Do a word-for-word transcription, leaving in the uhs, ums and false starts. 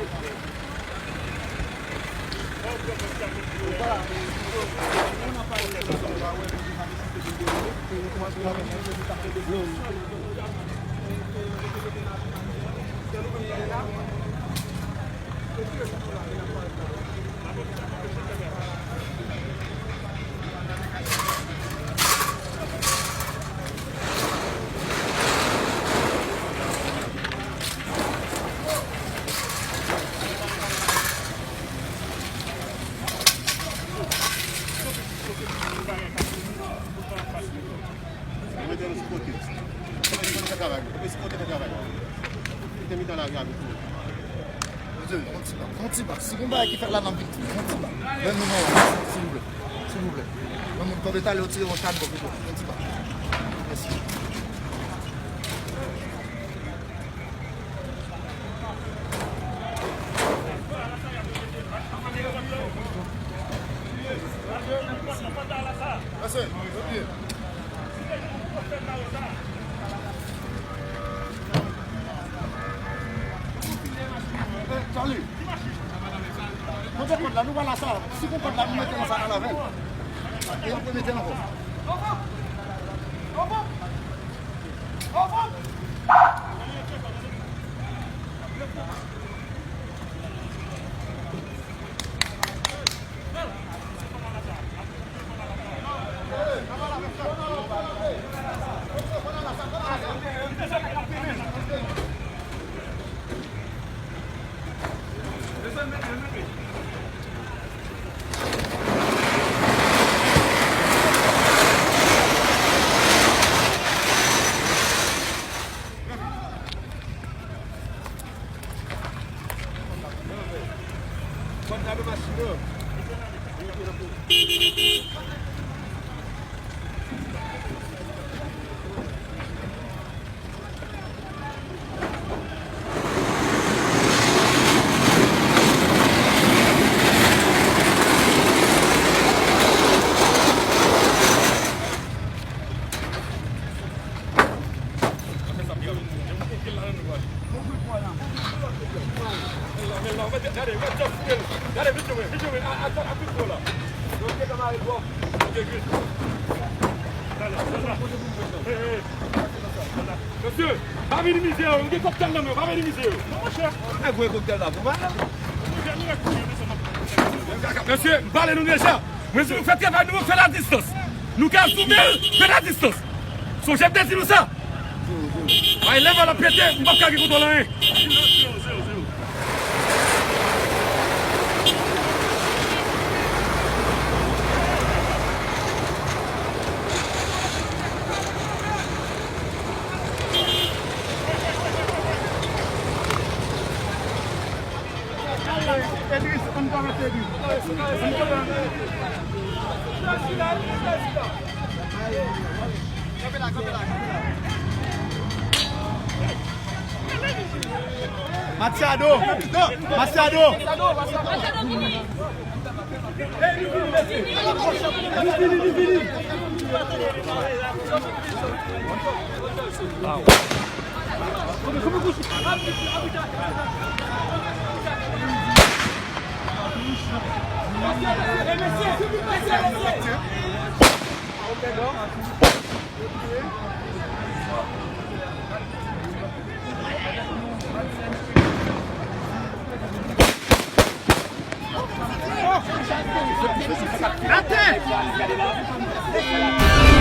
Nou mete nou sou kote. Sou kote fè travay. Sou kote fè travay. Kite mitan lari a nou tou. Yon ti bak, yon ti bak. Si gon bagay ki fèt la nan viktim, yon ti bak. Lè nou nan, silvouplè. Silvouplè. Yon moun konn talè yo tire yon kat bò pito. Yon ti bak. Mèsi. Salut. Pote kòd la, nou pa la sa. Si gon kòd la, nou mete nan sa nan lavèl. E yo mete nan kò. Mesye, pa minimize yo, yo gen kòktèl nan men yo, pa minimize yo. Mesye, m pale nou deja. Mwen di nou fè travay nou, fè l a distans. Nou ka zoumen l, fè l a distans. Sonje m te di nou sa. Ay, lè bal ap pete, m p ap ka gen kontwòl anyen. Matiado! Matiado! Atè!